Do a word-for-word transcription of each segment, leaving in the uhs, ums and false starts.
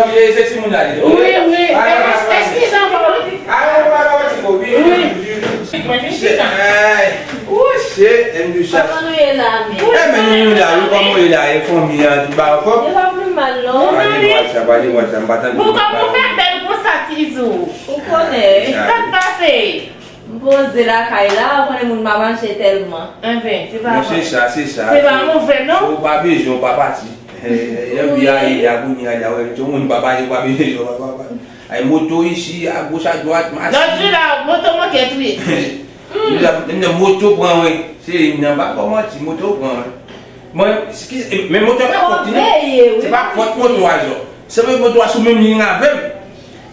Papa, se timoun la li. Wi, wi. Eskize ankò, wi. Wi. Mwen vin chita. Ou se M du chat. Kòman nou ye la, men? Eh, men nou ye la, wi, kòman w ye la? E fanmi an, tout bagay anfòm? Yo pa pli mal, non. Pale WhatsApp, pale WhatsApp, m pa tande. Bon, kòman w fè bèl konsa, Tizou? Ou konnen. Sa k pase? M poze lakay la, ou konnen moun pa mache tèlman. Enben, se pa... Non, se sa, se sa. Se pa move, non? Ou pa bezwen, ou pa pati. Eh, eh, lè m vin ale la, kounye a la, wè, tout moun pa pale, ou pa bezwen, ou pa, pa, pa. Ay, moto isi, a goch, a dwat, masin. Lòt jou la, moto manke touye. M di, m di, moto pran, wi. Se li, m nan pa fè manti, moto pran, wi. Mwen, eskize, men moto pa fòt li, non. Se pa fòt moto a, jò. Se moto a sou menm liy avè m.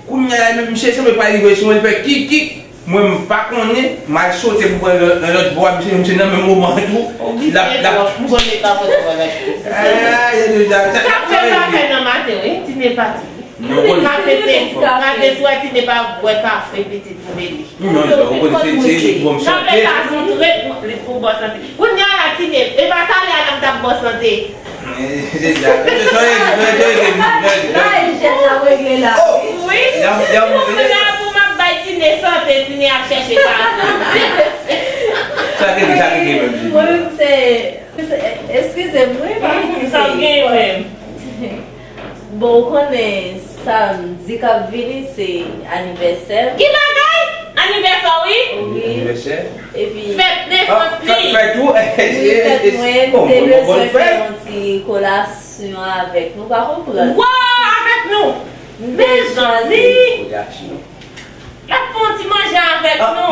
Kounye a la, menm misye sanble pa rive sou mwen, li fè kik, kik. Mwen, m pa konnen, m al sote pou pran nan lòt bò a, misye, misye nan menm moman an tou. L ap, l ap... M konnen pa kote w al achte. Ah, y a deja, sa, sa, sa regle. Sa fè nan maten, wi, Tine pati. Non, ou konnen. Maten, se, maten, swa Tine pa bwè kafe, pitit, pou bebe. Non, non, ou konnen se, se li pou bòn sante. Sa vle pa montre pou, li pou bòn sante. Kounye a la, Tine, e pa talè a n ap t ap bòn sante. Eh, se sa. Sa regle, sa regle, sa regle, sa regle. La, Ijèn ap regle la. Oh! Wi. Y a, y a, si mwen la pou m ap bay Tine sante, Tine ap chèche kafe. Sa regle, sa regle, menm si. Mwen menm, se, se, eskize m, wi, pa di sa m genyen menm. Bon, ou konnen samdi k ap vini se anivèsè m. Ki bagay? Anivèsè w, wi. Wi. Anivèsè? Epi fèt nesans li. Fèt ou? Wi, fèt mwen. M te bezwen fè yon ti kolasyon avèk nou, pa konprann. Wow, avèk nou! Mezanmi! Kolasyon. L ap fè yon ti manje avèk nou.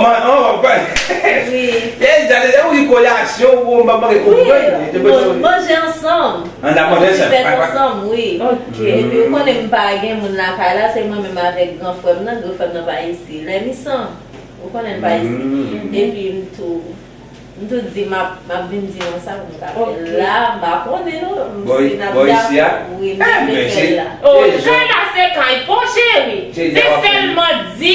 Wi. Yes, gade, lè ou di kolasyon, ou pa manke konprann. Wi, manje ansanm. An, n ap manje ansanm. Fèt ansanm, wi. Ok. Epi ou konnen m pa gen moun lakay la, se mwen menm avèk gran frè m nan, gran frè m nan pa isi. Lè m isan, ou konnen l pa isi. Epi m tou M tou di m ap, m ap vin di nou sa pou m ka fè la, m pa konnen non, m si n ap dakò, wi, m te vle fè l la. Oh, kay la se kay pa w, cheri. Se sèlman di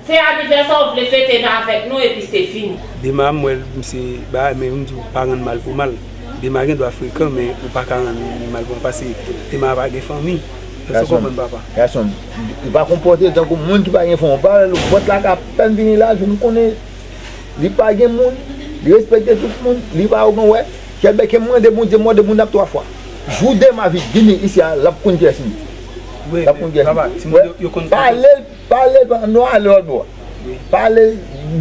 se anivèsè w vle fete nan avèk nou epi se fini. Dema m wè l, misye bagay, men m di w pa rann mal pou mal. Dema gen dwa frekan, men ou pa ka rann li mal pou mal, paske Dema pa gen fanmi. Èske w konprann, papa? Gason m, li pa konpòte l tankou moun ki pa gen fanmi. Ou pa wè l, vant la ka apèn vini la, l vin konnen. Li pa gen moun, li respekte tout moun, li pa ogan wè. Kèlbè ke m mande Bondye, m mande moun ap twa fwa. Jou Dema vini isi a, l ap konn kiyès m ye. L ap konn kiyès m ye. Pale l, pale l, nou ale lòt bò. Pale,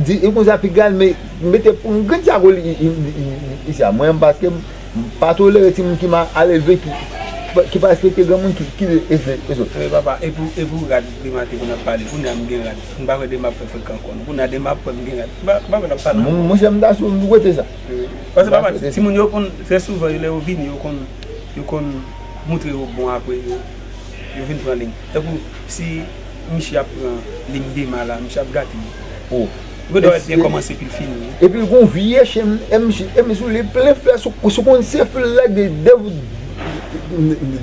di, e konsa piga l, men mete pou m grenn ti ago li isi a. Mwen, paske m pa tolere timoun ki mal elve, ki, ki pa respekte granmoun, ki, ki elve lezòt. Papa, e pou, e pou rad Dema te konn ap pale, kounye a m gen rad. M pa kwè Dema ap fè frekan ankò non. Kounye a Dema ap kwè m gen rad. M pa, m pa kwè l ap pale ankò. Monchè, m ta sou rete sa. Paske papa, timoun yo konn, trè souvan, lè yo vini, yo konn, yo konn moutre yo bon apre, yo, yo vin pran liy. Tankou si misye ap pran liy Dema la, misye ap gate li. Ou gen dwa wè l byen kòmanse epi l fini. Epi l gon vye chen, e misye, e misye sou li plen flè, sou, sou konn se flè de, de,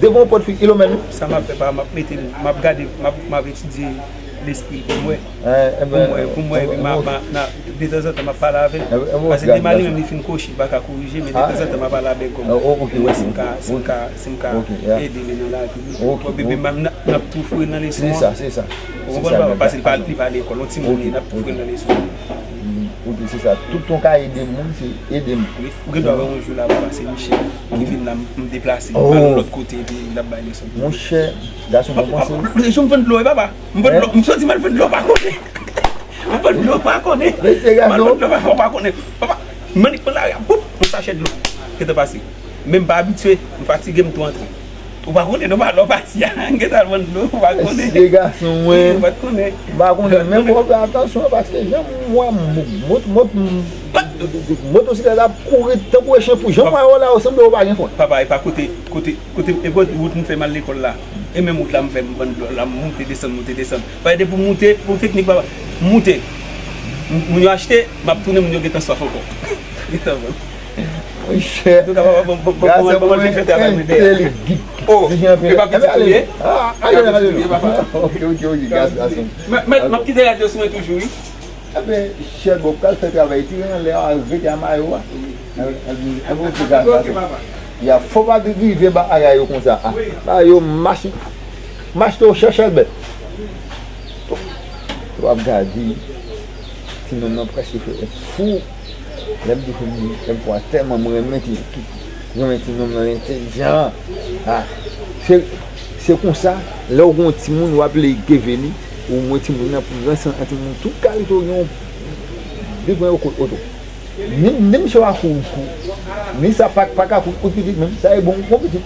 devan yon pòt fi, ilomèn. Sa m ap fè, papa, m ap mete, m ap gade, m ap, m ap etidye lespri pou m wè. Pou m wè, pou m wè, epi m ap, m ap, m ap, detanzantan, m ap pale avè l. Paske demen li menm, li fin koche, li pa ka korije, men detanzantan, m ap pale avè l kòm pou m wè si m ka, si m ka, si m ka ede li nan lavi li. Bon, bebe, m ap, n ap, n ap tou foure nan leson an. Ou konprann, papa? Paske li pa, li pa lekòl, yon timoun li ye, n ap tou foure nan leson an. Ok, se sa. Tout yon ka ede moun, se ede m. Ou gen dwa wè yon jou la, papa, se Michel ki vin la, m deplase, m pral yon lòt kote, epi l ap bay leson. Monchè, gason, mwen panse. Papa, papa, m vann dlo, wi, papa. M vann dlo, m soti m al vann dlo, pa konnen. M vann dlo, pa konnen. M al vann dlo, pa konnen. Papa, m annik pran lari a, boup, yon sachè dlo. Gentan pase. Men m pa abitye, m fatige, m tou antre. Ou pa konnen non, pa lè w pati a, m gentan al vann dlo, ou pa konnen. Mesye gason mwen. Ou pa t konnen. M pa konnen, men fò w fè atansyon, paske jan m wè m, mot, mot, motosiklèt ap kouri tankou yon chen fou. Jan m wè w la, ou sanble ou pa gen fon. Papa, e pa kote, kote, kote, e kote wout m fè m al lekòl la. E menm wout la m fè m vann dlo la, m moute desann, moute desann. Papa, depi w moute, pou teknik, papa, m moute. M, moun yo achte, m ap tounen, moun yo gentan swaf ankò. Gentan vann. Monchè. Antouka, papa, bon, bon, bon, bon, bon, bon, fè travay mwen dèyè. Oh, e pa pitit ou ye? Ah, ale, ale, ale. Ok, ok, ok, gas, gas. Mèt, mèt, m ap kite radyo sou mwen toujou, wi. Ebyen, Chèlbè, ou pral fè travay, tire anlè a, rete a mayo a. Ebyen, ok, gas, gas. Ya, fò pa rive ba bagay yo konsa. Ah, bagay yo mache, mache to chè Chèlbè. W ap gade, ti nonm nan prèske fè fou. Lè m di fou, lè m fwa tèlman mwen renmen ti, tout, renmen ti nonm nan entèlijan. Ah, se, se konsa, lè w gen yon timoun, w ap leve li, ou mwen timoun nan pran san an timoun, tout kalite w gen yon, li pran yon kout oto. Ni, ni misye pa kouri, kouri. Ni sa pa, pa ka kouri, kout pitit menm, sa e bon, bon pitit.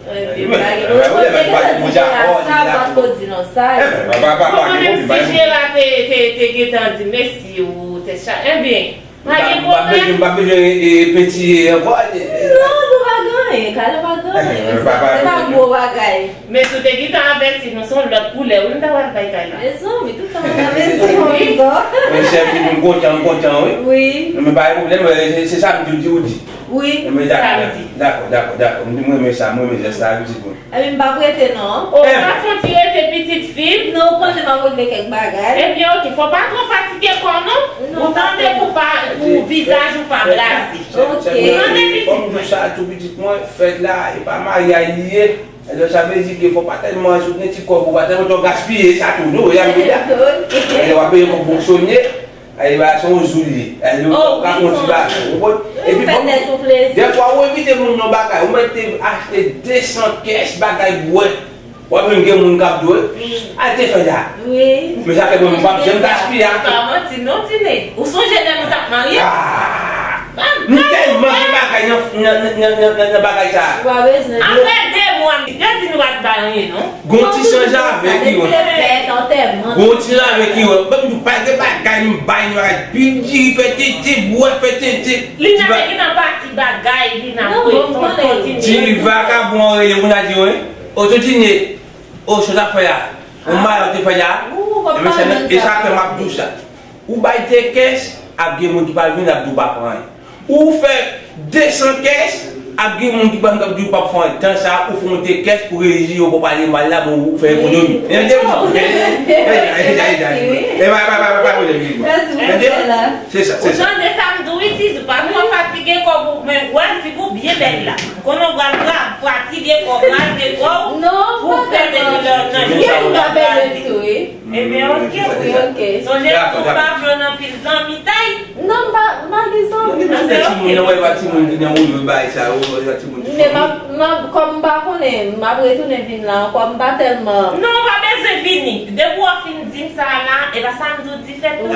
Ebyen, pa gen pwoblèm, ou te gentan di deja sa, ou pa t ko di non, sa e. Kòmandan, si Jera te, te, te gentan di, mesi, ou tèt chaje, ebyen, pa gen pwoblèm. M pa bezwen, m pa bezwen, e, e, peti ankò. Non, nou pa gen anyen, Kale pa gen anyen, se pa gwo bagay. Men si w te gentan avèti nou, se yon lòt koulè, wi, m ta pral bay kay la. Mezanmi, tout sa mwen ta mezanmi, wi. Monchè, m kontan, m kontan, wi. Wi. Men pa gen pwoblèm, se, se sa m di w, di w di. Wi, samdi. Dakò, dakò, dakò. M di m renmen sa, m renmen jès la, pitit mwen. Ebyen, m p ap rete non. O, ou pa fè ti rete pitit fi m? Non, ou konnen m ap regle kèk bagay. Ebyen, ok, fò pa twò fatige kò w non. Ou tande pou pa, pou vizaj ou pa blaze. Ok. Ou tande pitit mwen? Fòm sa tou pitit mwen, fèt la, e pa maryaj li ye. Alò, sa vle di ke fò pa tèlman soutni ti kòb ou, pa tèlman twò gaspiye sa tou, non, ya m di la. Ok. Alò, w ap peye kòb fonksyonnen. Ay, ba, se yon jou li ye. Ay, nou ka fè yon ti bagay, ou konprann? Epi, fè tèt ou plezi. Dèfwa, ou envite moun nan bagay, ou mèt te achte de san kès bagay bwè. W ap jwenn gen moun k ap di w, al te fè sa. Wi. Men sa fè mwen, m p ap janm gaspiye a. Pa manti, non, Tine. Ou sonje lè nou t ap marye? Ah! M tèlman gen bagay nan, nan, nan bagay sa. Ou pa bezwen. Apre de mwa, yo di nou pa t bay anyen, non. Gon ti chanje avèk li, wè. Gon ti chanje avèk li, wè. Ban m di w, pa gen bagay m bay, nou bagay, pi diri fè tete, bwè fè tete. Li nan te gentan pati bagay, li nan. Ti vakabon an rele, moun a di, wi. O, Tine, o, sa w t ap fè a? Ou mayò te fè a? E sa fè m ap di w sa. Ou bay de kès, ap gen moun ki pa vin, ap di w pa pran anyen. Ou fè de san kès, ap gen moun ki pa vin, ap di w pa pran anyen. Tan sa, ou fè yon de kès pou rejwi yo, pou pale mal la, bon, ou fè ekonomi. Tande? E pa, e pa, e pa, e pa pwoblèm li. Se sa, se sa. Ou tande sa m di w, wi, Tizou, pa twò fatige kò w, men wè figi w byen bèl la. Konnen w pral fatige kò w, kraze kò w, pou fè nan, nan, nan, Ebyen, ok, wi, ok. Sonje tou, pa vle w nan pil zanmitay. Non, m pa, m pa gen zanmi. Nan se timoun, nan wè pa timoun ki nan woyo bay sa, yo wè pa timoun ki. Men m ap, m ap, kòm m pa konnen, m ap retounen vin la ankò, m pa tèlman. Non, ou pa bezwen vini. Depi w fin di m sa la, e pa sa m di w di fèt la.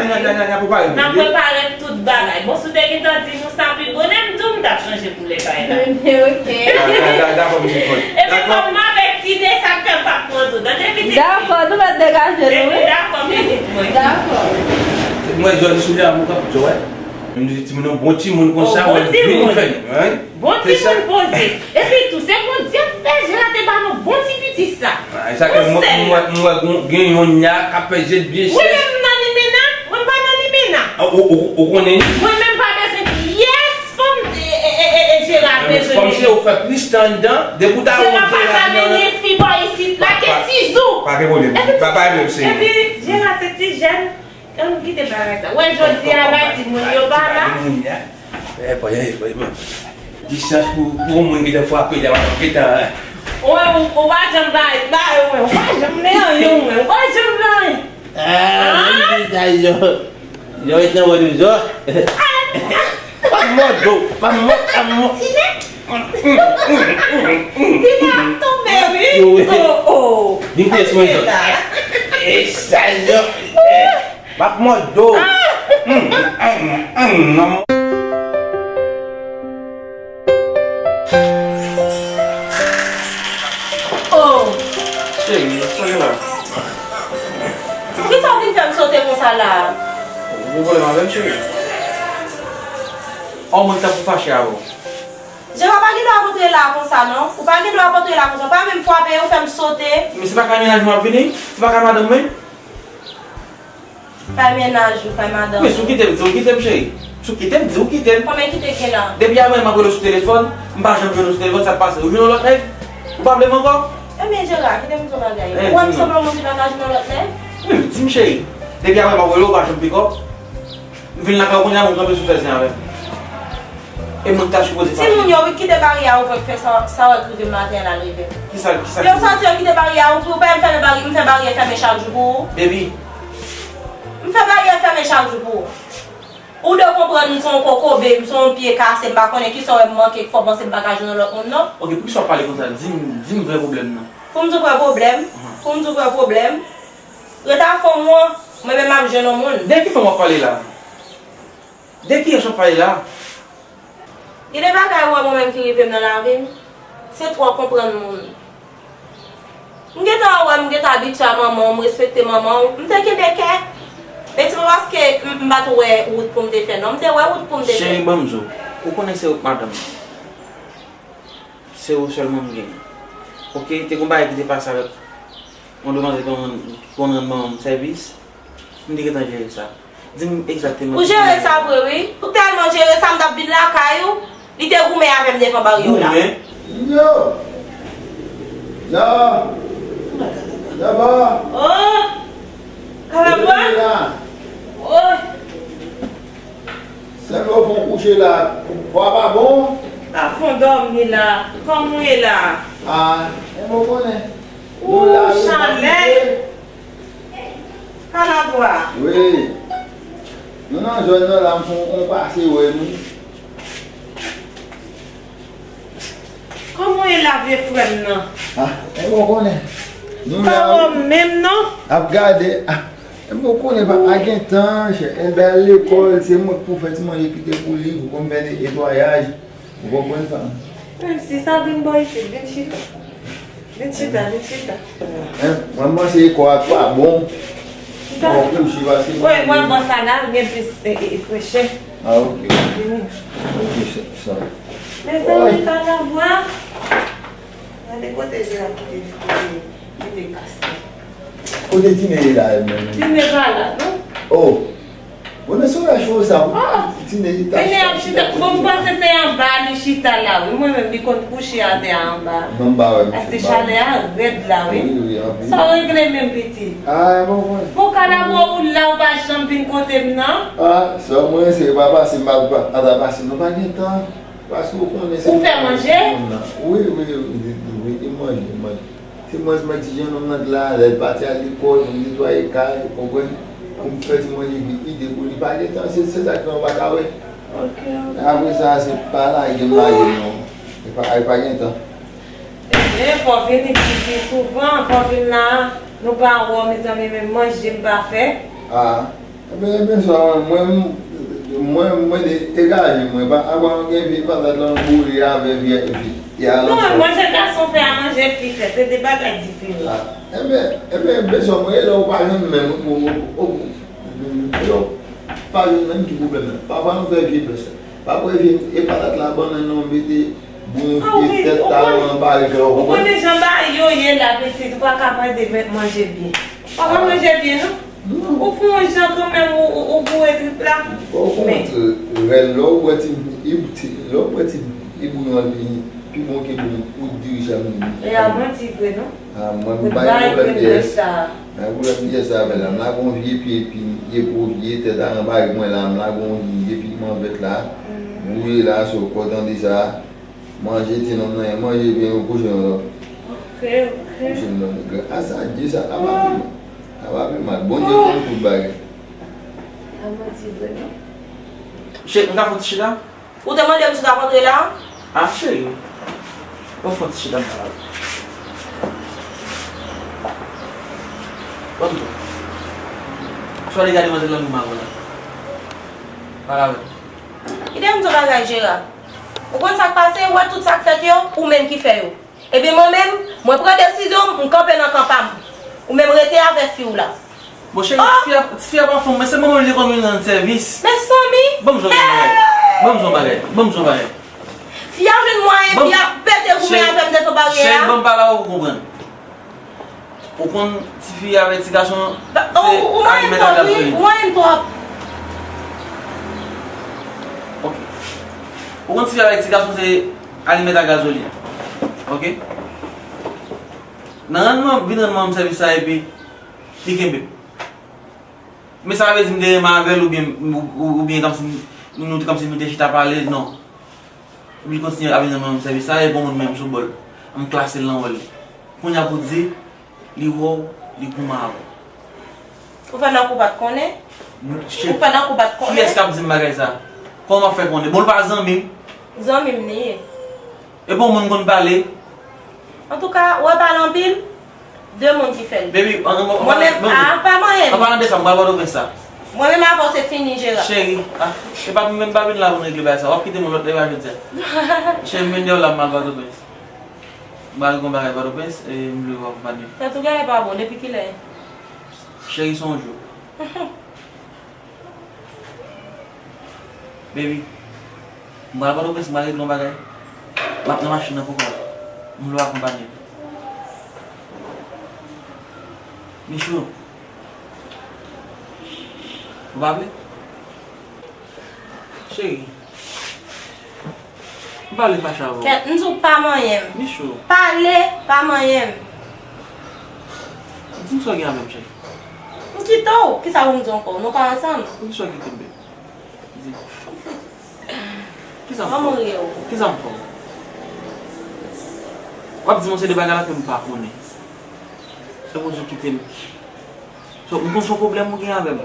N ap prepare tout bagay. Bon, si w te gentan di nou sa pi bonè, m di w m t ap chanje koulè kay la. Ok. Dakò, dakò, dakò, pitit mwen. Epi kòm m avèk Tine, sa k fè m p ap pran zòt. Tande, pitit fi? Dakò, nou mèt degaje nou, wi. Epi dakò, pitit mwen. Dakò. Mwen jòl sou li a, mwen k ap jwe. M di timoun, yon bon timoun konsa, wè, vin fè nou, hein? Bon timoun poze. Epi tou, se Bondye k fè Jera te ba nou bon ti pitit sa. Ah, e sa ke mwen, mwen, mwen, mwen gen, gen yon nya k ap fè je byen chèch. Wi, men m nan limena, mwen pa nan limena. Ah, ou, ou, ou konnen li? Mwen menm pa bezwen pyès fanm, e, e, e, e, Jera bezwen. Kòmsi ou fè plis tan anndan, depi w ta wè Jera pa ka mennen fi bò isit la, ke Tizou. Pa gen pwoblèm. Pa, pa gen pwoblèm, se. Epi, Jera se ti jèn, ann kite bagay sa. Wè jodi a la, timoun yo pa la. Di chans pou, pou yon moun ki te frape la, w ap gentan. Wè, ou, ou pa janm bay, bay, wè, ou pa janm nan yon, wè, ou pa janm nan. Ah, men bagay yo. Yo ret nan wòd ou zo. Pa mòd do, pa mòd, pa mòd. Tine ap tonbe, wi. Yo, wi. Oh, oh. Vin fè swen zo. E sa yo. M ap mòde w. Oh! Cheri, sa gen la? Poukisa w vin fè m sote konsa la? Ou gen pwoblèm avè m, cheri? An mwen tankou fache avè w. Jera pa gen dwa rantre la konsa, non. Ou pa gen dwa rantre la konsa. Ou pa menm frape, ou fè m sote. Men se pa kay mennaj mwen ap vini? Se pa kay madanm mwen? Kay mennaj ou, kay madanm ou. Men si w kite m, di w kite m, cheri. Si w kite m, di w kite m. Konbyen kite gen la? Depi avè m ap rele w sou telefòn, m pa janm jwenn ou sou telefòn, sa k pase? Ou jwenn yon lòt nèg? Ou pa vle m ankò? Ebyen, Jera, kite m di w yon bagay. Ou wè m sanble yon moun ki pa ka jwenn yon lòt nèg? Wi, di m, cheri. Depi avè m ap rele w, ou pa janm pikòp. M vin lakay ou kounye a, m kanpe sou fè zen avè m. E moun ta sipoze fache. Timoun yo, wi, kite baryè a ouvè, fè sa, sa w wè k rive m maten an la rive m. Kisa, kisa? Yo sòti, yo kite baryè a ouvri, ou pa wè m fèmen baryè, m fè baryè fèmen chak jou pou ou. Baby. M fè baryè fèmen chak jou pou ou. Ou dwe konprann m se yon kokobe, m se yon pye kase, m pa konnen kisa w wè m manke k fè w panse m pa ka jwenn yon lòt moun, non. Ok, poukisa w ap pale konsa? Di m, di m vrè pwoblèm nan. Pou m di w vrè pwoblèm? Pou m di w vrè pwoblèm? Ret a fanm ou an, mwen menm m ap jwenn yon moun. De ki fanm w ap pale la? De kiyès w ap pale la? Gen de bagay ou wè mwen menm ki rive m nan lavi m, se twò konprann moun. M gentan wè m gentan abitye a manman w, m respekte manman w, m te kenbe kè. Men se pa paske m, m pa t wè wout pou m te fè non, m te wè wout pou m te fè. Cheri, ban m di w, ou konnen se ou k madanm mwen. Se ou sèlman m genyen. Ok, te gon bagay ki te pase avèk yon demwazèl ki konn rann, ki konn rann manman m sèvis. M te gentan jere sa. Di m egzakteman. Ou jere sa vre, wi. Ou tèlman jere sa, m t ap vin lakay ou, li te goumen avè m devan baryè w la. Goumen? Yo! Ya! Ya ba! Oh! Kalabwa? Oh! Sèl ou fon kouche la, vwa pa bon? Pa fon dòmi la. Kòman w ye la? Ah, e mwen konnen. Ou chalè. Kalabwa. Wi. Nou nan zòn nan la, m fon, on pase wè nou. Kòman w ye la, vye frè m nan? Ah, e mwen konnen. Nou la, wi. Pa wè w menm non. Ap gade. Ah, e mwen konnen pa, pa gen tan, chè. Elbe al lekòl, se mwen k pou fè ti manje kite pou li, pou konn fè netwayaj. Ou konprann sa? Menm si sa vin bò isit, vin chita. Vin chita, vin chita. Hein? Mwen panse kò a pa bon. Chita. Bon, kouche, paske wi, mwen bon sa la, gen plis, e, e, frechè. Ah, ok. Vini. Ok, sa, sa. Mezanmi, Kalabwa. Gade kote Jera kite, kite, kite kase. Kote Tine ye la, menm? Tine pa la, non. Oh. Bon, nan soulaj fò sa, ah! Tine li ta chita. Tine ap chita. Bon, m panse se anba li chita la, wi. Mwen menm, li konn kouche atè a anba. Non, m pa wè misye. Paske chalè a rèd la, wi. Wi, wi, anpil. Sa w regle menm, pitit? Ah, bon, bon. Bon, Kalabwa, ou la, ou pa janm vin kote m, non? Ah, sa mwen, se pa pase, m pa, pa, pa ta pase, non, pa gen tan. Paske ou konnen se... Ou fè manje? Wi, wi, wi, wi, wi, wi, manje, manje. Se mwen, se mwen ti jennonm nan k la, lè l pati al lekòl, pou m netwaye kay, ou konprann? Pou m fè ti manje ki ide pou li, pa gen tan, se, se sa k fè w pa ka wè. Ok, ok. Apre sa, se pa lage m lage non. E pa, e pa gen tan. Ebyen, fò w vini pi, pi souvan, fò w vin la, nou pa wè w, mezanmi, menm manje m pa fè. Ah. Ebyen, ebyen, sa, mwen, mwen, mwen, mwen degaje, mwen, pa, apa, gen vye patat la, m boule avè vye, vye, vye alanfò. Non, manje gason fè a manje fi fè, se de bagay diferan. Ah, ebyen, ebyen, bezwen mwen, e lè ou pa jwenn menm, ou, ou, ou, ou, ou, ou pa jwenn menm ki pwoblèm nan. Pafwa, nou fè vye bès. Pa kwè vye, e patat la, bannann nan, ou mete, bon, ah, wi, tèt ta yo anba, e fè, ou konprann? Ou konnen jan bagay yo ye la, pitit, ou pa ka mande manje byen. Ou pa ka manje byen, non? Non. Ou fè yon jan kanmenm, ou, ou, ou boure trip la. Okontrè, lè w bwè ti, ti, lè w bwè ti, ti bouyon an, li, Bon, kenbe m pou dirije m. E a manti vre, non? Ah, mwen, m pa gen pwoblèm pyès. M pa gen pwoblèm pyès avè l la. M lage yon vye pye, epi, epi, vye tèt a anba mwen la, m lage yon vye piman vèt la. Bouye la, so, kò tande sa. Manje, ti nonm nan, manje, epi nou kouche nou lòt. Ok, ok. Kouche nou lòt. Gras a Dye, sa pa pi mal. Sa pa pi mal. Bondye konn tout bagay. A manti vre, non? Cheri, m ka fè yon ti chita? Ou te mande m si w t ap antre la? Ah, cheri. Bon, fè yon ti chita m pale avè w. Bon, bon. Swa li gade manzèl nan mwen la. Pale avè l. Kite m di w bagay, Jera. Ou konn sa k pase? Ou wè tout sa k fèt yo, ou menm ki fè yo. Ebyen, mwen menm, mwen pran desizyon m, m kanpe nan kan pa m. Ou menm rete avèk fi w la. Bon, cheri, ti fi a, ti fi a pa fè m, men se manman m li te konn vin rann sèvis. Mezanmi! Ban m jwenn yon bagay. Ban m jwenn yon bagay. Ban m jwenn yon bagay. Fi a jwenn mwayen, fi a pete goumen avè m devan baryè a. Cheri, ban m pale avè w pou w konprann. Ou konn ti fi avèk ti gason, se alimèt ak gazolin. Ou manyen m twòp, wi, ou manyen m twòp. Ok. Ou konn ti fi avèk ti gason, se alimèt ak gazolin. Ok? Nan rann mwen, vin rann mwen sèvis sa epi li kenbe m. Men sa vle di m te renmen avè l oubyen, ou, ou, oubyen kòmsi nou, kòmsi nou te chita pale, non. Epi li kontinye ap vin rann mwen sèvis sa, e bon moun menm sou bòl. M klase l nan wòl li. Kounye a pou di, li wè w, li goumen avè w. Ou fè nan kou pa t konnen? Ou fè nan kou pa t konnen? Kiyès k ap di m bagay sa? Kòman m ap fè konnen? Bon, l pa zanmi m. Zanmi m li ye. E bon moun konn pale. Antouka, ou wè pale anpil, de moun ki fè l. Baby, an, an, an, mwen menm, an, pa manyen m. An palan de sa, m pral Pòtoprens la. Mwen menm avè w se fini, Jera. Cheri, ah, e pa, menm pa vin la pou n regle bagay sa. W ap kite m yon lòt lè, pa jodi a. Cheri, m vin di w la, m al Pòtoprens. M pral gon bagay Pòtoprens, e m vle w akonpanye m. Sa tou genlè pa bon, depi kilè? Cheri, se yon jou. Baby, m pral Pòtoprens, m pral regle yon bagay. M ap nan machin nan pou kò m. M vle w akonpanye m. Michou. Ou pa vle? Cheri. M pa vle fache avè w. Kèt, m di w pa manyen m. Michou. Pale, pa manyen m. Di m sa w gen avè m, cheri. M kite w. Kisa pou m di w ankò? Nou pa ansanm. Poukisa w kite m, baby? Di. Kisa m fè w? Kisa m fè w? W ap di m yon seri de bagay la ke m pa konnen. Se pou di w kite m. So, m konn se yon pwoblèm ou gen avè m.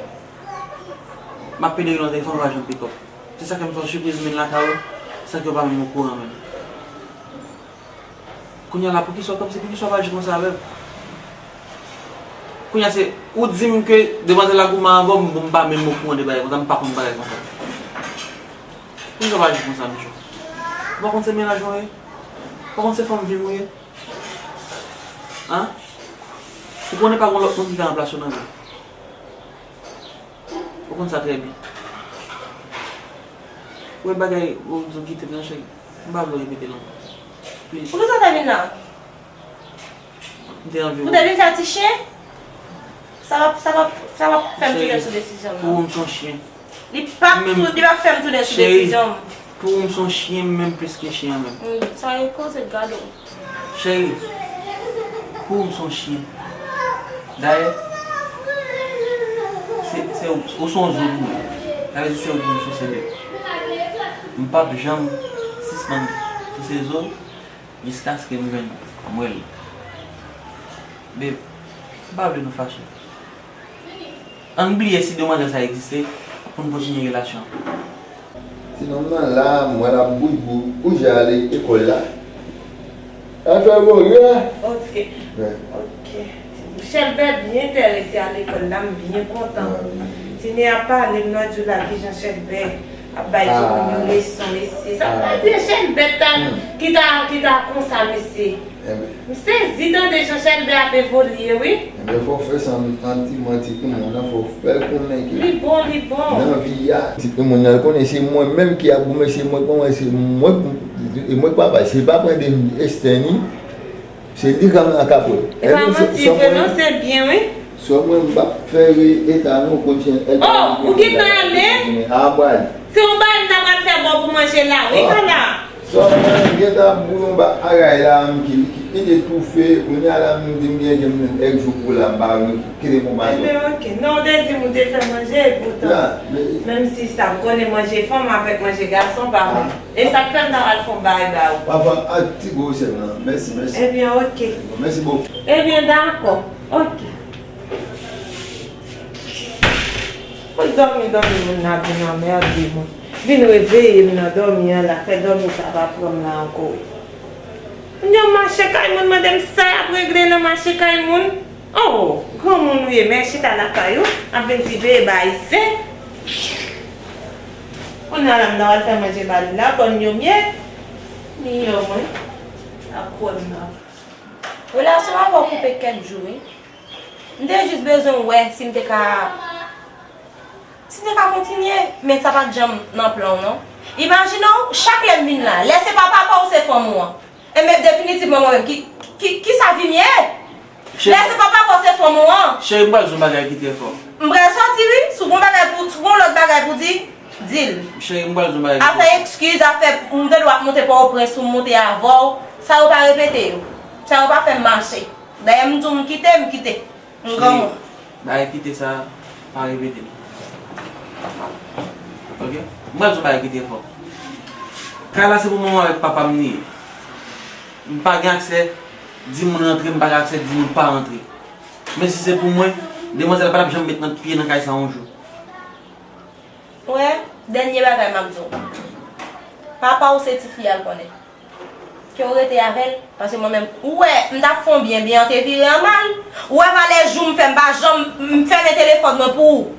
M ap pede rele w nan telefòn, ou pa janm pick up. Se sa k fè m fè yon sipriz m vin lakay ou, san ke w pa menm okouran menm. Kounye a la, poukisa w kòmsi, poukisa w pa aji konsa avè m? Kounye a se, ou di m ke demwazèl la goumen avè w, m, m pa menm okouran de bagay konsa, m pa konn bagay konsa. Poukisa w pa aji konsa, Michou? Ou pa konn se mennaj mwen ye? Ou pa konn se fanm vi m ou ye? An? Ou konnen pa gen lòt moun ki ka ranplase w nan vi m. Ou konn sa trè byen. Ou wè bagay ou di w kite m nan, cheri. M pa vle w repete l ankò. Please. Poukisa w te vin la? M te anvi wè w. Ou te vin fè ti chen? Sa p ap, sa p ap, sa p ap fè m tounen sou desizyon m nan. Cheri, pou ou m se yon chen. Li p ap tou, li p ap fè m tounen sou desizyon m. Pou ou m se yon chen, m menm plis ke chen an menm. Hmm, sa e koze, gade w. Cheri, pou ou m se yon chen. Dayè, se, se ou, ou se yon zo pou mwen. Sa vle di se ou pou m souse de. M p ap janm sispann souse zo jiskaske m jwenn mwèl. Babe, m pa vle nou fache. Ann bliye si demwazèl sa egziste pou n kontinye relasyon an. Ti nonm nan la, m wè l ap bout bout. Ou ja ale ekòl la? Afè bon, wi. Ok. Wi. Ok. Chèlbè byen enterese a lekòl la, m byen kontan. Ah, wi. Tine ap pale m nan di w la kijan Chèlbè ap bay timoun yo leson, mesye. Sa vle di Chèlbè ta, ki ta, ki ta konsa, mesye. M sezi tande jan Chèlbè ap evolye, wi. Enben, fò w fè sa an ti manti pou moun nan, fò w fè l konnen ke li bon, li bon. Nan vi a, ti moun nan, l konnen se mwen menm ki ap goumen, se mwen k manman, se mwen k, e mwen k papa, se pa pran de Esther ni, se li k ap nan kap wè. E pa manti vre non, se byen, wi. Sè mwen, m p ap fè eta nou konn chen. Oh, ou gentan ale? A, m pral. Se yon bagay m ta pral fè ba w pou manje la, wi, ala. Sòlman, m gentan ap bouyon bagay la, m ki, ki, ki te toufe, kounye a la, m di m gen, gen m èk jou pou la, m pa kite bon maten. Ebyen, oke. Non, w te di m ou te fè manje, poutan, menm si sa, m konnen manje fanm avèk manje gason pa menm. E sa k fè m ta pral fè yon bagay ba ou. Papa, ak ti gwo sèm nan. Mèsi, mèsi. Ebyen, oke. Mèsi bokou. Ebyen, dakò. Oke. Mwen dòmi, dòmi, moun nan vin anmède mwen. Vin reveye m nan dòmi an la, fè dòmi sa pa pran m la ankò. Moun yo mache kay moun, mande m sa y ap regle nan mache kay moun. Oh, granmoun ou ye, men chita lakay ou, ap vin siveye ba ayisyen. Kounye a la, m ta pral fè manje ba li la, bòn yo m ye. Li yo mwen, ak kwè m nan. Relasyon an avè w koupe kèk jou, wi. M te jis bezwen wè si m te ka, si m te ka kontinye, men sa pa t janm nan plan w, non. Imajine w, chak lè m vin la, lè se pa papa w, se fanm ou an. Enben, definitivman, mwen menm, ki, ki, ki sa vi m ye? Lè se pa papa w, se fanm ou an. Cheri, m pral di w yon bagay ki trè fò. M pral sòti, wi. Si w gon bagay pou, si w gon lòt bagay pou di, di l. Cheri, m pral di w yon bagay ki trè fò. Afè ekskiz, afè, m te dwe ap monte Pòtoprens pou m monte avè w. Sa yo pa repete yo. Sa yo pa fè m mache. Dayè, m di w m kite, m kite. M granmoun. Bagay kite sa, pa repete l. Oke? M pral di w bagay ki trè fò. Kay la se pou manman avèk papa m li ye. M pa gen aksè di moun rantre, m pa gen aksè di moun pa rantre. Men si se pou mwen, demwazèl pa t ap janm met nan pye nan kay sa yon jou. Wè, dènye bagay m ap di w. Papa w se tifi a l konnen. Ke w rete avè l, paske mwen menm, ou wè, m t ap fè w byen, byen an te vire an mal. Ou wè valè jou m fè, m pa janm, m fèmen telefòn mwen pou ou.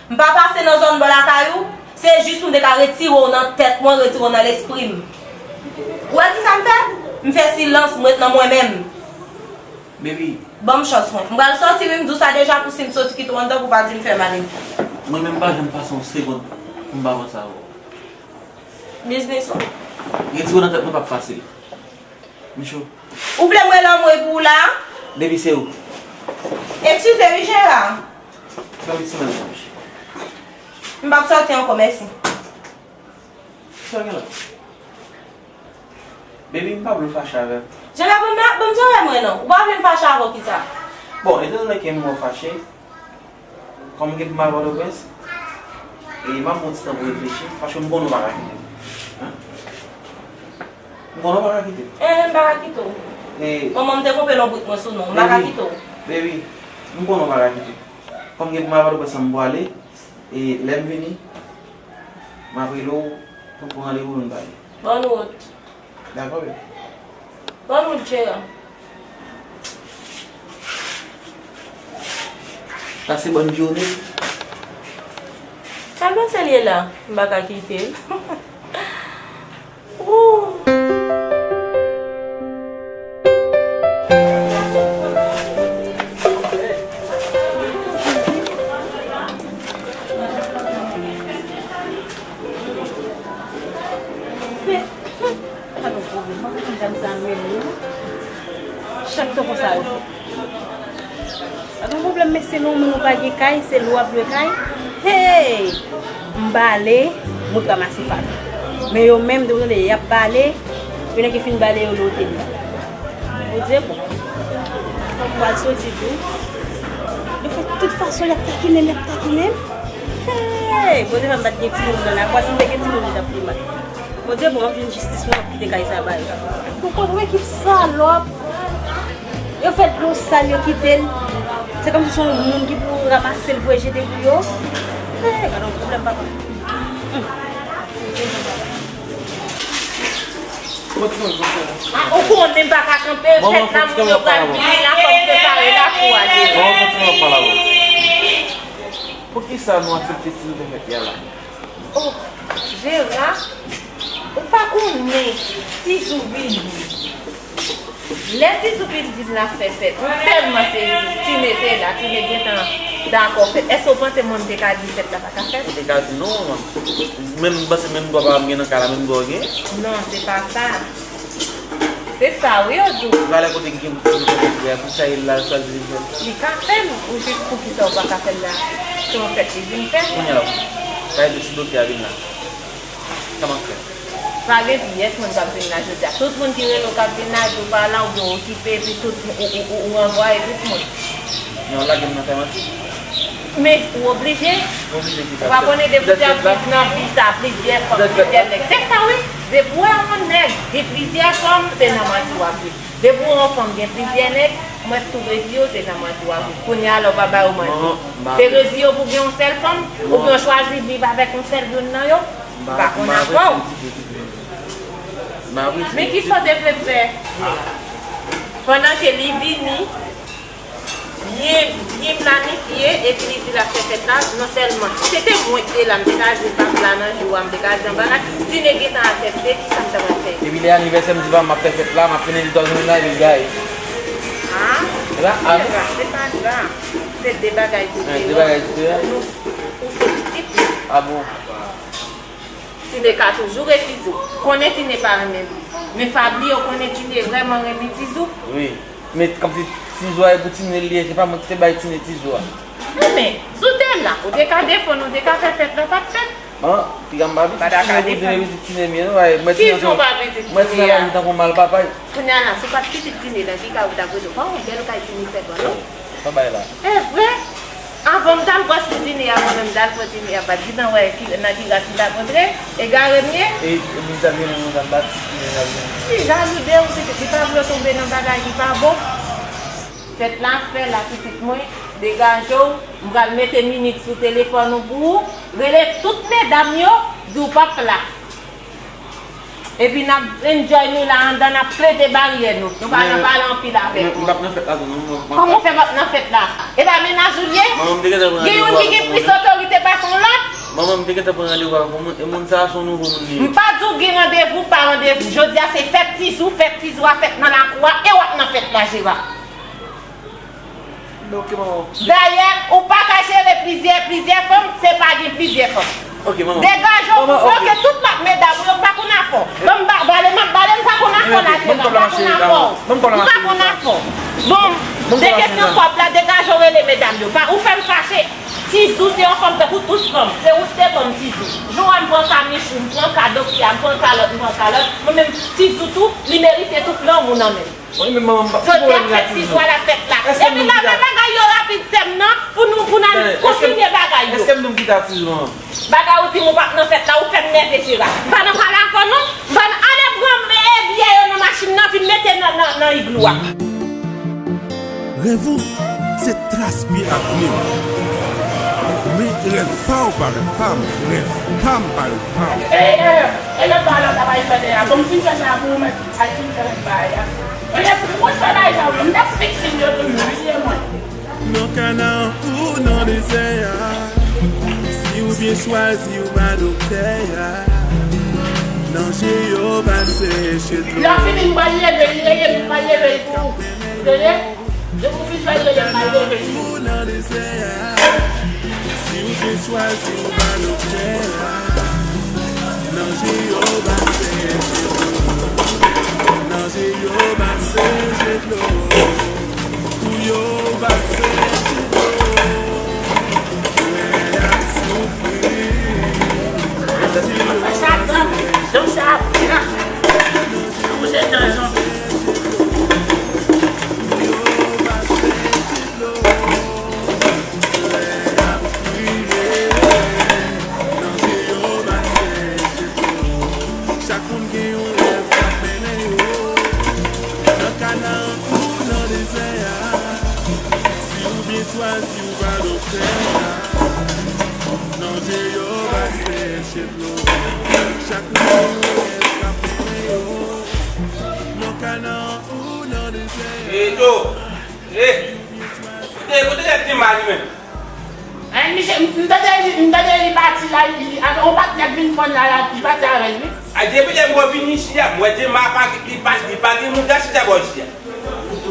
M pa pase nan zòn bò lakay ou, se jis pou m te ka retire w nan tèt mwen, retire w nan lespri m. Ou wè kisa m fè? M fè silans, m ret nan mwen menm. Baby. Ban m chans mwen. M pral sòti wi, m di w sa deja pou si m soti kite w anndan pou w pa di m fè mal. Mwen menm m pa janm pase yon segonn pou m pa panse avè w. Biznis ou. Retire w nan tèt mwen p ap fasil. M cho. Ou vle m rele anmwey pou ou la? Baby se ou. Eskize wi Jera. Fè m ti men sa, monchè. M p ap sòti ankò, mèsi. Sa gen la? Baby, m pa vle w fache avè m. Jera, ban m, ban m zòrèy mwen non. Ou pa vle m fache avè w kisa? Bon, etan done ke m wè w fache, kòm m gen pou m al Pòtoprens, e m ap pran ti tan pou reflechi, paske m konnen w pa ka kite m. Hein? M konnen w pa ka kite m. Eh, m pa ka kite w. E manman m te konpe lonbrit mwen sou non, m pa ka kite w. Baby, m konnen w pa ka kite m. Kòm m gen pou m al Pòtoprens, m pwale, e lè m vini, m ap rele w pou n pran randevou pou n pale. Bòn wout. Dakò, baby. Bòn wout, Jera. Pase bòn jounen. Sa l panse l ye la? M pa ka kite l. Ooh. Pa gen pwoblèm, mwen konn jan sa m rele yo. Chak tan konsa yo fè. Pa gen pwoblèm, men se lè yon moun ou pa gen kay, se lè w ap lwe kay. Hey! M bale, m ret ranmase fatra. Men yo menm, de w tande, y ap bale, yo nèk fin bale yo lè otèl la. Bondye bon. Fòk m pral soti tou. Yo fè tout fason, y ap takinen m, y ap takinen m. Hey! Bondye fè m pa t gen timoun nan la. Kwa si m te gen timoun, li t ap pi mal. Bondye bon, m ap jwenn jistis mwen, m ap kite kay sa ba yo. Ou konn wè ki salòp. Yo fè dlo sal, yo kite l. Se kòmsi se yon moun ki pou ranmase l, voye jete pou yo. Hey, gade yon pwoblèm, papa. Hum. Kontinye, kontinye. Ah, ou konnen m pa ka kanpe, fèt la, moun yo pral vini la, fò m prepare lakou a deja. Bon, kontinye, pale avè w. Poukisa nou aksepte ti nouvèl fèt ya la? Oh, Jera, ou pa konnen Tizou vini. Lè Tizou vin di l ap fè fèt, m tèlman sezi. Tine te la, Tine gentan dakò fèt. Èske w panse mwen m te ka di fèt la pa ka fèt? Ou te ka di non, manman. Menm m panse menm dwa papa m gen nan kay la, menm dwa w gen? Non, se pa sa. Se sa wi yo di w. Valè kote ki gen moun ki vin fè frè a, poukisa li la l chwazi vin fè l? Li ka fè l, ou jis poukisa ou pa ka fè l la? Se yon fèt li vin fè. Kounye a la, sa vle di si doktè a vin la, sa m ap fè? Pa gen pyès moun k ap vin la jodi a. Tout moun ki rele w k ap vin la, di w pa la, oubyen w okipe, epi tout, ou, ou, ou, ou ranvwaye tout moun. Men w lage m nan fè manti. Men ou oblije. Oblije ki sa? Ou pa konnen depi w te ap viv nan vi sa, plizyè fanm, plizyè nèg. Se sa wi. Depi w wè yon nèg gen plizyè fanm, se nan manti w ap viv. Depi w wè yon fanm gen plizyè nèg, mwen tou rezi yo, se nan manti w ap viv. Kounye a la, w pa ba yo manti. Se rezi yo pou gen yon sèl fanm, oubyen w chwazi viv avèk yon sèl youn nan yo? M pa konn afè w. Men kisa w te vle fè? Pandan ke li vini, byen, byen planifye, epi li di l ap fè fèt la, non sèlman, si se te mwen ki te la, m te ka jwe bak la nan jou a, m te ka di yon bagay, Tine gentan aksepte, kisa m ta pral fè? Epi lè anivèsè m di pa m ap fè fèt la, m ap fè li dòmi la, epi l gaye. Ah, se pa sa. Se de bagay diferan. Ou se pitit li. Ah bon? Tine ka toujou refize w. Konnen Tine pa renmen li. Men Fably, ou konnen Tine vrèman renmen Tizou. Wi. Men kòmsi Tizou a e pou Tine li ye, se pa mwen ki te bay Tine Tizou a. Enben, si w te la, ou te ka defann, ou te ka fè fèt la, pa t fèt. Bon, piga m pa pitit Tine pou Tine, pitit Tine m ye non, mwen Tine tankou mal papay. Kounye a la, si w pa t pitit Tine, nan ki kay ou t ap rete? Pa yon bèl kay Tine fè bò non. Pa bay la. E vre? Avan m t al pran sou Tine a, mwen menm m t al pran Tine a, pa t gentan wè ki, nan ki ras m t ap antre. Egare m ye? E, e li t ap vini, mwen t ap bati Tine, li t ap vini. Li jalou de ou, pitit, li pa vle w tonbe nan bagay ki pa bon. Fèt la fè la, pitit mwen, degaje w, m pral mete Minix sou telefòn ou pou ou, rele tout medam yo, di w p ap la. Epi n ap enjoy nou la anndan, n ap plede baryè nou. Nou pa nan pale anpil avèk nou. M p ap nan fèt la tou non. Kòman w fè p ap nan fèt la? E pa mennaj ou l ye? Gen youn ki gen plis otorite pase yon lòt? Manman, m te gentan pran randevou avèk yon moun, e moun sa a se yon nouvo moun li ye. M pa di w gen randevou, pa randevou. Jodi a se fèt Tizou, fèt Tizou a fèt nan lakou a, e w ap nan fèt la, Jera. Dayè, ou pa ka jere plizyè, plizyè fanm, se pa gen plizyè fanm. Degaje w pou bloke tout lòt medam ou yo, m pa konn afè w. Ban m ba-, bale, m ap bale, m pa konn afè w la, Jera, m pa konn afè w. M pa konn afè w. Bon, de kesyon kòb la, degaje w rele medam yo. Pa, ou fè m fache. Tizou se yon fanm tankou tout fanm. Se ou ki te ban m Tizou. Jou a m pran ka Michou, m pran ka Dokia, m pran ka lòt, m pran ka lòt. Mwen menm, Tizou tou, li merite tout lanmou nan men m. Jodi a fèt Tizou a, l ap fèt la. Epi n ap fè bagay yo rapid, sè m nan, pou nou, pou n al kontinye bagay yo. Èske m di w m kite ak Tizou an? Bagay ou di m ou p ap nan fèt la, ou fè m nève, Jera. M pa nan pale avè w non. M pral ale pran, e, biyè yo nan machin nan, vin mete nan, nan, nan iglou a. Rèv ou, se tras pye avni w. Men rèv pa w pa rèv pa m, rèv pa m pa rèv pa w. E, e, e lòt bagay lòt la pa fè de a. Bon, m fin fè sa pou ou, mèt. Al fin fè lòt bagay la. Olye pou mwen fè bagay sa, m t ap viktim yo tou, bliye mwen. Nan kana ou nan dezè a, si w byen chwazi w pa doktè a, nan je yo pase je dlo. Lè w fini, m pral leve l, leve l, m pral leve l pou ou. Tande? Depi w fin fè l, rele m, m al leve l pou ou. Ou nan dezè a, si w te chwazi w pa doktè a, nan je yo pase je dlo, nan je yo pase je dlo, pou yo pase je dlo, lè y ap soufri, nan je yo pase je dlo. Pou se tan zonbi. Chak moun gen yon rèv k ap mennen yo. Nan kana ou nan dezè a, si w byen chwazi w pa doktè a, nan je yo pase je dlo. Chak moun gen yon rèv k ap mennen yo. Nan kana ou nan dezè a. Edo! E, kote nèg ki mal li menm? Ay, misye, m, m tande li, m tande li pati la, li, avè yon patnè k vin pran l la, la, li pati avè l, wi. A, depi lè m wè vin isi a, m wè Djema pa, li pa, li pa gen moun k ap chita bò isi a.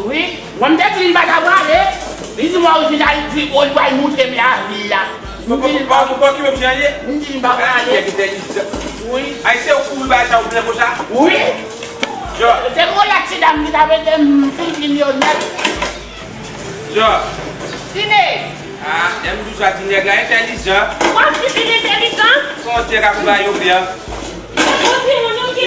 Wi, mwen m te di li m pa ta prale, li di m wè ou vin al di, ou pral montre m lavi l la. M di li pa, m pa okipe m jan ye. M di li m pa prale. Wi. Ay, se ou kouri bay sa, ou plen konsa? Wi. Jò. Se kolèg ti dam ki ta mete m figi m yo nèt. Jò. Tine. Ah, lè m di w sa, ti nèg la entèlijan. Ou pa di Tine entèlijan? Son tèk ap bay yo byen. Ou di moun ou ki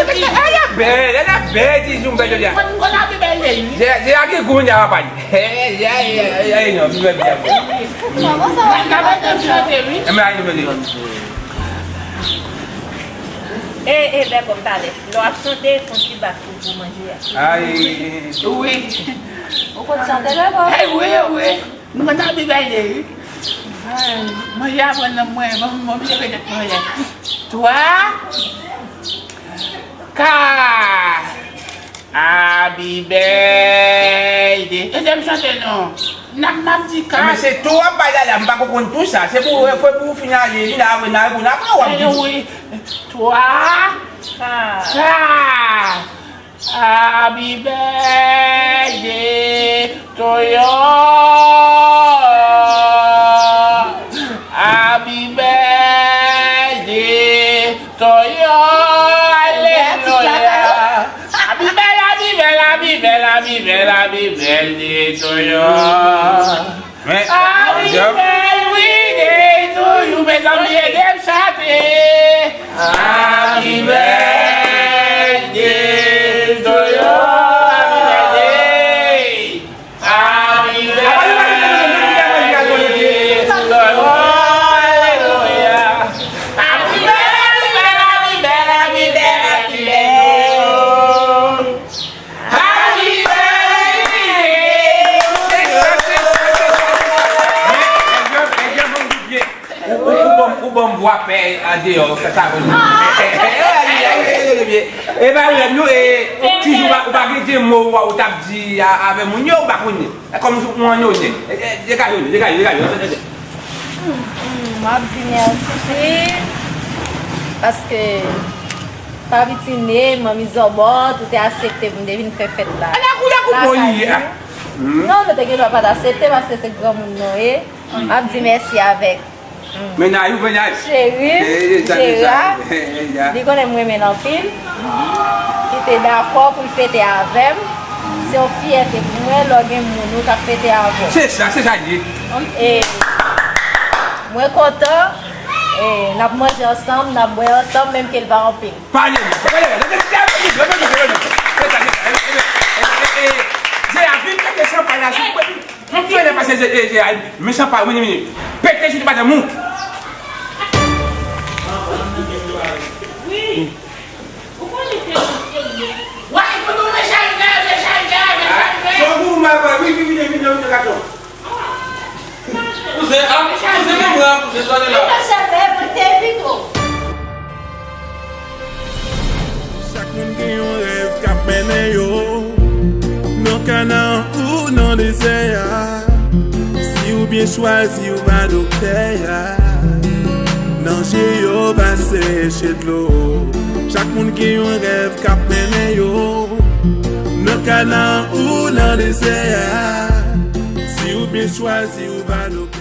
Wi, wi. Ela bèl, ela bèl, ti jou bèl jodi a. Mwen, mwen la pi bèl, wi. Jè, jè, a gen gou, jè, papa. Hey, hey, hey, hey, non, pi bèl, pi bèl. Mwen ka bèl, mwen chante, wi. E mwen, a, nou, nou. E, e, bèl kòm talè. Lè w ap chante, fon ti bak pou, pou manje a. Ay. Wi. Ou konn chante, bèl kòm? Ay, wi, wi. Mwen nan Bib la ye, wi. Ay, mwen aprann nan mwen, mwen, mwen bliye petèt mwen ye. Twa, ka, Happy birthday. Kite m chante non. N ap, m ap di ka. Men se tou w ap bay la, la, m pa ko konn tou sa. Se pou, fò pou w fin ale, vin apre, n a reponn apre w ap di. Wi. Twa, ka. Happy birthday to you. Happy birthday to you. Aleluya. Happy birthday, happy birthday, happy birthday, happy birthday, happy birthday to you. Men, Happy birthday to you, mezanmi, ede m chante. Happy birthday to you, happy birthday. Happy birthday to you, aleluya. Happy birthday, happy birthday, happy birthday, happy birthday. Ou ban m vwa pè andeyò, sa sa vle di. E pa wè nou, e, ti jou ou pa, ou pa gen de mo ou, ou t ap di a, avè moun yo, ou pa konnen. E kòm si ou an yo ye. E, e, degaje w, degaje, degaje w. M ap di mèsi paske pa pitine, manmi Zòbòt, ou te aksepte pou m te vin fè fèt la. Ala kou la kou bon li ye. Non, nou te gen dwa pa t aksepte paske se granmoun nou ye. M ap di mèsi avèk Mennaj ou, mennaj. Cheri, Jera, li konnen m renmen l anpil. Li te dakò pou l fete avè m. Se yon fyète pou mwen lè w gen moun ou k ap fete avè w. Se sa, se sa l ye. E mwen kontan. E n ap manje ansanm, n ap bwè ansanm, menm ke l pa anpil. Pale, pale, pale. Jera, vin pete chanpay la sou mwen. Mwen fè lè pase je je je ay, men chanpay, vini, vini. Pete sou ti madanm ou. Wi. Ou konnen se mwen serye. Wa, e kote w mechan vè, mechan vè, mechan vè. Son gou mwen vè, wi, wi, vini, vini, vini, gason. Kouzen, ap, kouzen, men mwen ap kouzen, sòti la. Li nan cheve, mwen te pito. Chak moun gen yon rèv k ap mennen yo nan kana an ou nan dezè a. Si w byen chwazi, ou va doktè a. Nan je yo va seche dlo. Chak moun gen yon rèv k ap mennen yo nan kana an ou nan dezè a. Si w byen chwazi, ou va doktè a.